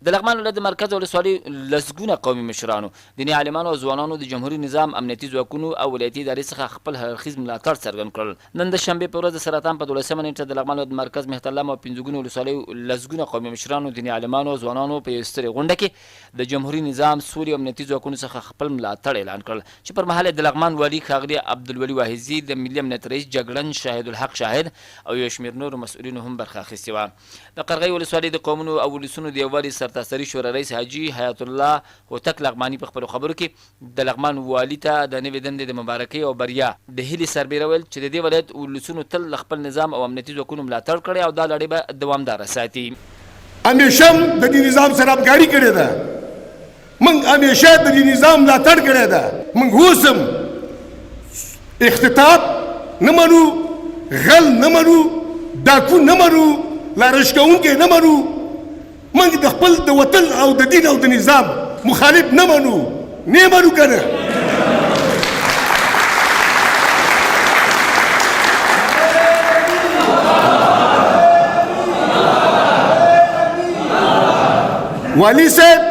د لغمان ولایت د مرکز ولسوالۍ لسګونه قومي مشرانو، دیني عالمانو او ځوانانو د جمهوري نظام، امنیتي ځواکونو او ولایتي ادارې څخه خپل هر اړخیز ملاتړ څرګند کړل. نن د شنبې په ورځ د سرطان په دولسمه نېټه د لغمان ولایت مرکز مهترلام او پنځګونو ولسوالیو لسګونه قومي مشرانو، دیني عالمانو او ځوانانو په یوې سترې غونډه کې د جمهوري نظام، سولې او امنیتي ځواکونو څخه خپل ملاتړ اعلان کړل چې پر مهال یې د لغمان والي ښاغلي عبدالولي واحدزي، د ملي امنیت رئیس جګړن شاهدالحق شاهد او یو شمېر نورو مسؤلینو هم برخه اخیستې وه. د قرغۍ ولسوالۍ د قومونو او ولسونو د یووالي سرتاسري شورا رئیس حاجي حیات الله هوتک لغماني په خپلو خبرو کې د لغمان والي ته د نوې دندې د مبارکۍ او بریا د هیلې سربېره ویل چې د دې ولایت ولسونو تل له خپل نظام او امنیتي ځواکونو ملاتړ کړی او دا لړۍ به دوامداره ساتي. همیشه هم د دې نظام سره همکاري کړې ده، موږ همیشه د دې نظام ملاتړ کړی ده، موږ اوس هم اختطاف نه منو، غل نه منو، ډاکو نه منو، لارش کوونکی نه منو، موږ د خپل د وطن او د دین او د نظام مخالف نه منو، نه منو که نه؟ والي صاحب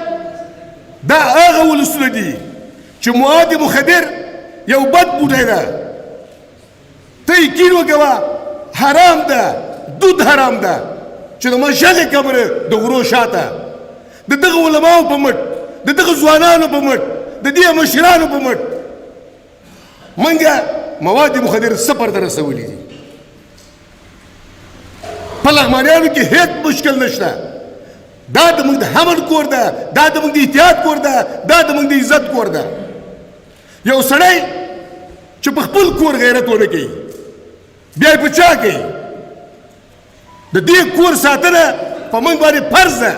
دا هغه ولسونه دي چې مواد مخدر یو بد بوټی ده، ته یقین وکوه حرام ده، دود حرام ده چې د مشغې کمرې د غرو شاته د دغه علماو په مټ، د دغه ځوانانو په مټ، د دې مشرانو په مټ منګه مواد مخدر سفر ته رسولي دي. په لغمانیانو کې هیڅ مشکل نشته. دا د موږ د حمل کور ده، دا د موږ د احتیاط کور ده، دا د موږ د عزت کور ده. یو سړی چې په خپل کور غیرت ونه کوي بیا یې په چا کوي؟ د دې کور ساتنه په موږ باندې فرض ده.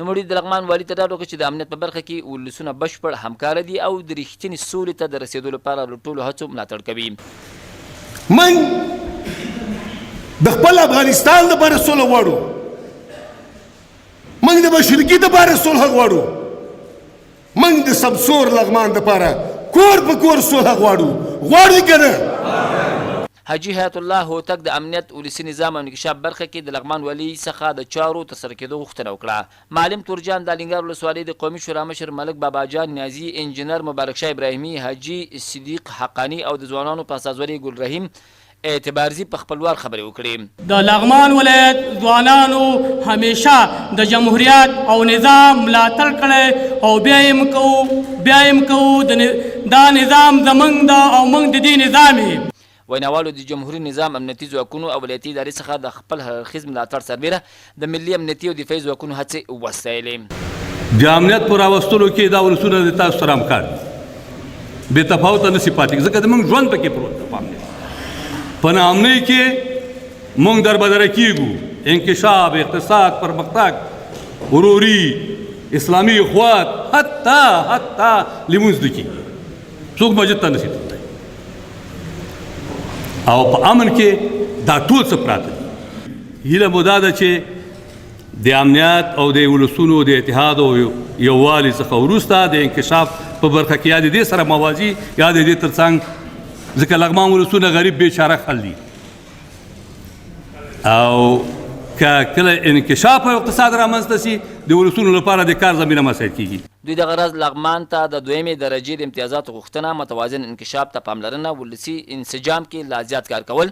نوموړي د لغمان والي ته ډاډ ورکړ چې د امنیت په برخه کې ولسونه بشپړ همکاره دي او د رښتینې سولې ته د رسېدو لپاره له ټولو هڅو ملاتړ کوي. موږ د خپل افغانستان لپاره سوله غواړو، موږ د مشرقي لپاره سوله غواړو، موږ د سمسور لغمان لپاره کور په کور سوله غواړو، غواړو که نه؟ حاجي حیات الله هوتک د امنیت، ولسي نظام او انکشاف برخه کې د لغمان والي څخه د چارو ترسره کېدو غوښتنه وکړه. معلم تورجان، د الینګار ولسوالۍ د قومي شورا مشر ملک بابا جان نیازي، انجنر مبارک شاه ابراهیمي، حاجي صدیق حقاني او د ځوانانو په استازولۍ ګل رحیم اعتبارزي په خپل وار خبرې وکړې. د لغمان ولایت ځوانانو همیشه د جمهوریت او نظام ملاتړ کړی او بیا یې کوو، بیا یې کوو. دا نظام زمونږ ده او مونږ د دې نظام یې. ویناوالو د جمهوري نظام، امنیتي ځواکونو او ولایتي ادارې څخه د خپل هر اړخیز ملاتړ سربېره د ملي امنیتي او دفاعي ځواکونو هڅې وستایلې. د امنیت په راوستلو کې دا ولسونه د تاسو سره همکار دي، بې تفاوته نه شي پاتې، ځکه زموږ ژوند پکې پروت دی. په امنیت په ناامنۍ کې موږ دربدره کېږو. انکشاف، اقتصاد، پرمختګ، وروري، اسلامي اخوات، حتی لمونځ نه کېږي، څوک مسجد ته نه شي تللی. او په امن کې دا ټول څه پراته دي. هیله مو دا ده چې د امنیت او د ولسونو د اتحاد او یووالي څخه وروسته د انکشاف په برخه کې یا د دې سره موازي یا د دې ترڅنګ، ځکه لغمان ولسونه غریب بیچاره خلک دي او که کله انکشاف او اقتصاد رامنځته شي د ولسونو لپاره د کار زمینه مساعد کیږي. دوی دغه راز لغمان ته د دویمې درجې د امتیازاتو غوښتنه، متوازن انکشاف ته پاملرنه، ولسي انسجام کې لا زیات کار کول،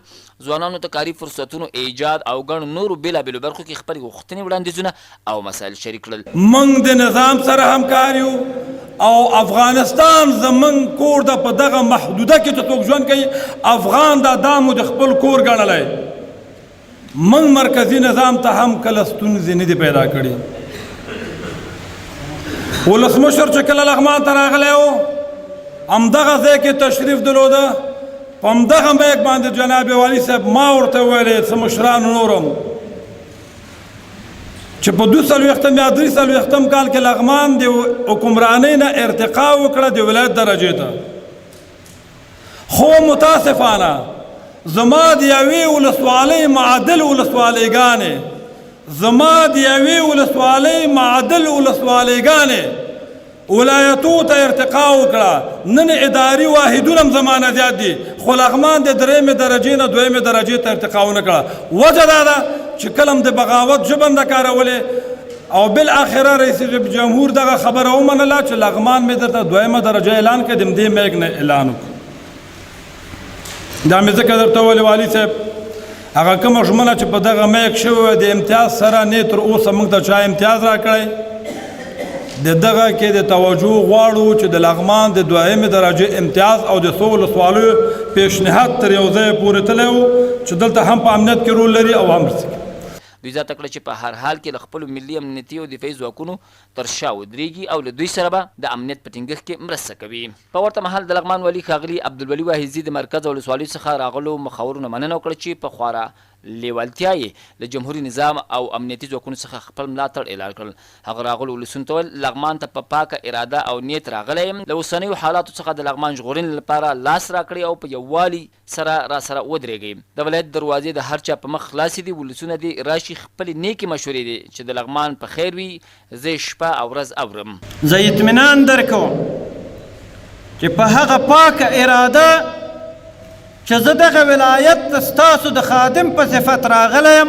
ځوانانو ته کاري فرصتونو ایجاد او ګڼو نورو بېلابېلو برخو کې خپلې غوښتنې، وړاندیزونه او مسایل شریک کړل. موږ د نظام سره همکار یو او افغانستان زموږ کور ده، په دغه محدوده کې چې څوک ژوند کوي افغان ده، دا مو د خپل کور ګڼلی. موږ مرکزي نظام ته هم کله ستونزې نه دي پیدا کړي. ولسمشر چې کله لغمان ته راغلی و همدغه ځای کې تشریف درلوده، په همدغه میک باندې جناب والي صاحب ما ورته وویلې څه مشرانو نورم چې په 42 یا 43 کال کې لغمان د حکمرانۍ نه ارتقا وکړه د ولایت درجې ته، خو متاسفانه زما د یوې ولسوالۍ معادل ولسوالۍګانې، زما د یوې ولسوالۍ معادل ولسوالۍګانې ولایتو ته ارتقا وکړه. نن اداري واحدونه هم زما نه زیات دي، خو لغمان د درېیمې درجې نه دویمې درجې ته ارتقا ونه کړه. وجه دا ده چې کله هم د بغاوت ژبه نه کارولې او بالاخره رئیس جمهور دغه خبره ومنله چې لغمان مې درته دویمه درجه اعلان کړ، د همدې میک نه اعلان وکړ. دا مې ځکه درته وویل والي صاحب، هغه کومه ژمنه چې په دغه میک شوې وه د امتیاز سره، نه تر اوسه موږ ته چا امتیاز راکړی. د دغه کې د توجه غواړو چې د لغمان د دویمې درجې امتیاز او د څو ولسوالیو پیشنهاد تر یو ځایه پورې تللی و چې دلته هم په امنیت کې رول لري او هم دوی زیاته کړه چې په هر حال کې له خپلو ملي امنیتي او دفاعي ځواکونو تر شا ودرېږي او له دوی سره به د امنیت په ټینګښت کې مرسته کوي. په ورته مهال د لغمان والي ښاغلي عبدالولي واحدزي د مرکز او ولسوالیو څخه راغلو مخورو نه مننه وکړه چې په خورا لېوالتیا یې له جمهوري نظام او امنیتي ځواکونو څخه خپل ملاتړ اعلان کړل. هغه راغلو ولسونو ته وویل، لغمان ته په پاکه اراده او نیت راغلی یم، له اوسنیو حالاتو څخه د لغمان ژغورنې لپاره لاس راکړئ او په یووالي سره راسره ودرېږئ. د ولایت دروازې د هر چا په مخ خلاصې دي، ولسونه دې راشي خپلې نېکې مشورې دې چې د لغمان په خیر وي، زه یې شپه او ورځ اورم. زه اطمینان درکوم چې په هغه پاکه اراده چې زه دغه ولایت ته ستاسو د خادم په صفت راغلی یم،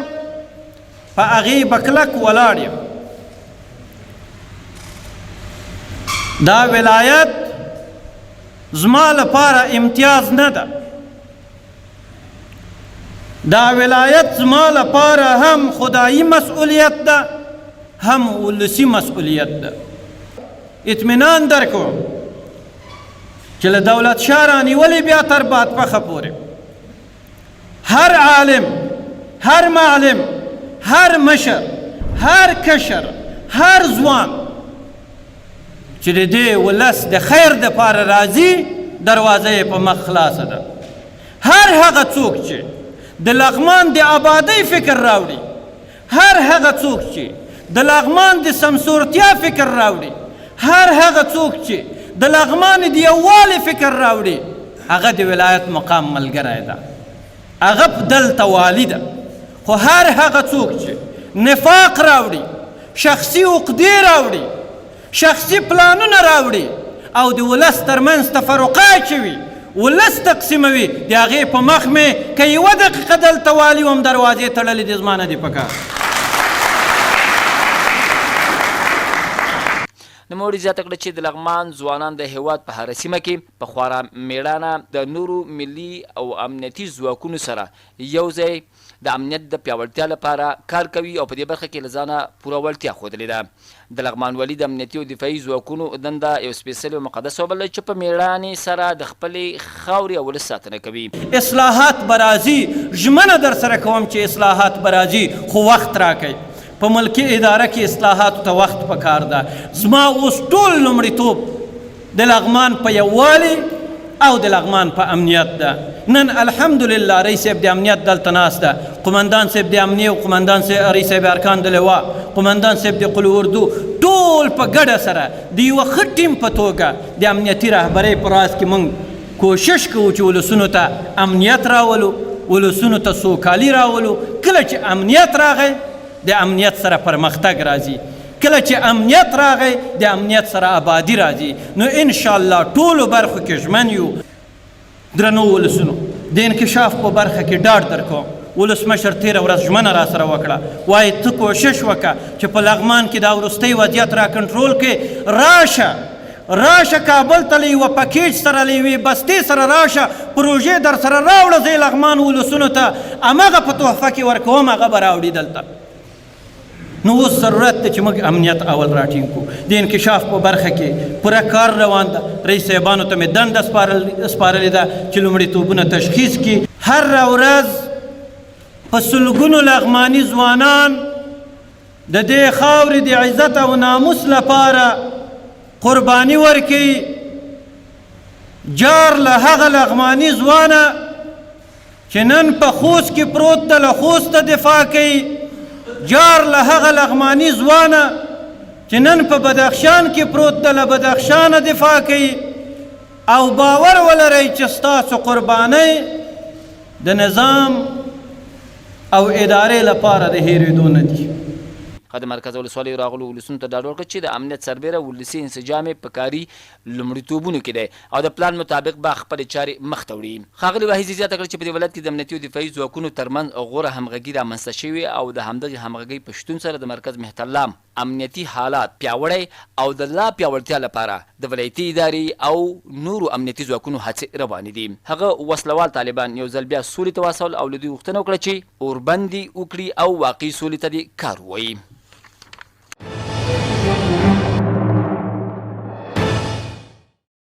په هغې به کلک ولاړ یم. دا ولایت زما لپاره امتیاز نه ده، دا ولایت زما لپاره هم خدایي مسؤلیت ده، هم ولسی مسؤلیت ده. اطمینان درکوم چې له دولت شاه رانیولې بیا تر بادپخه پورې هر عالم، هر معلم، هر مشر، هر کشر، هر ځوان چې د دې ولس د خیر دپاره راځي، دروازه یې په مخ خلاصه ده. هر هغه څوک چې د لغمان د آبادۍ فکر راوړي، هر هغه څوک چې د لغمان د سمسورتیا فکر راوړي، هر هغه څوک چې د لغمان د یووالي فکر راوړي، هغه د ولایت مقام ملګری ده، هغه دلته والي ده. خو هر هغه څوک چې نفاق راوړي، شخصي عقدې راوړي، شخصي پلانونه راوړي او د ولس ترمنځ تفرقه اچوي، ولس تقسیموي، د هغې په مخ مې که یوه دقیقه دلته والي وم، دروازې تړلې دي، زما نه دي پکار. نوموړي زیاته کړه چې د لغمان ځوانان د هېواد په هره سیمه کې په خورا مېړانه د نورو ملي او امنیتي ځواکونو سره یو ځای د امنیت د پیاوړتیا لپاره کار کوي او په دې برخه کې له ځانه پوره وړتیا ښودلې ده. د لغمان والي د امنیتي او دفاعي ځواکونو دنده یو سپېڅلې او مقدسه وبلله چې په مېړانې سره د خپلې خاورې او ولس ساتنه کوي. اصلاحات به راځي، ژمنه درسره کوم چې اصلاحات به راځي، خو وخت راکړئ. په ملکي اداره کې اصلاحاتو ته وخت پکار ده. زما اوس ټول لومړیتوب د لغمان په یووالي او د لغمان په امنیت ده. نن الحمدلله رئیس صاحب د امنیت دلته ناست ده، قومندان صاحب د امنیې او قومندان صاحب رئیس صاحب ارکان د لوا، قومندان صاحب د قول اردو، ټول په ګډه سره د یوه ښه ټیم په توګه د امنیتي رهبرۍ په راز کې موږ کوشش کوو چې ولسونو ته امنیت راولو، ولسونو ته سوکالي راولو. کله چې امنیت راغی د امنیت سره پرمختګ راځي، کله چې امنیت راغی د امنیت سره آبادي راځي. نو ان شاء الله ټولو برخو کې ژمن یو. درنو ولسونو، د انکشاف په برخه کې ډاډ درکوم، ولسمشر تېره ورځ ژمنه راسره وکړه، وایي ته کوشش وکړه چې په لغمان کې دا وروستی وضعیت را کنټرول کړې، راشه راشه کابل ته له یوه پکیج سره، له یوې بستې سره راشه، پروژې در سره راوړه، زه یې لغمان ولسونو ته همغه په تحفه کې ورکوم، هغه به راوړي دلته. نو اوس ضرورت دی چې موږ امنیت اول راټینګ کړو. د انکشاف په برخه کې پوره کار روان ده، رئیس صاحبانو ته مې دنده سپارلې ده چې لومړیتوبونه تشخیص کړي. هره ورځ په سلګونو لغماني ځوانان د دې خاورې د عزت او ناموس لپاره قرباني ورکوي. جار له هغه لغماني ځوانه چې نن په خوست کې پروت ده، له خوسته دفاع کوي. جار له هغه لغماني ځوانه چې نن په بدخشان کې پروت ده، له بدخشانه دفاع کوي. او باور ولرئ چې ستاسو قربانۍ د نظام او ادارې لپاره د هېرېدو نه دي. هغه د مرکز ولسوالیو راغلو ولسونو ته ډاډ ورکړ چې د امنیت سربېره ولسي انسجام یې په کاري لومړیتوبونو کې دی او د پلان مطابق به خپلې چارې مخته وړي. ښاغلي واحدزي زیاته کړه چې په دې ولایت کې د امنیتي او دفاعي ځواکونو ترمنځ غوره همغږي رامنځته شوې او د همدغې همغږۍ په شتون سره د مرکز مهترلام امنیتي حالات پیاوړی او د لا پیاوړتیا لپاره د ولایتي ادارې او نورو امنیتي ځواکونو هڅې روانې دي. هغه وسله وال طالبان یو ځل بیا سولې ته وهڅول او له دوی غوښتنه وکړه چې اوربند دې وکړي او واقعي سولې ته دې کار ووایي.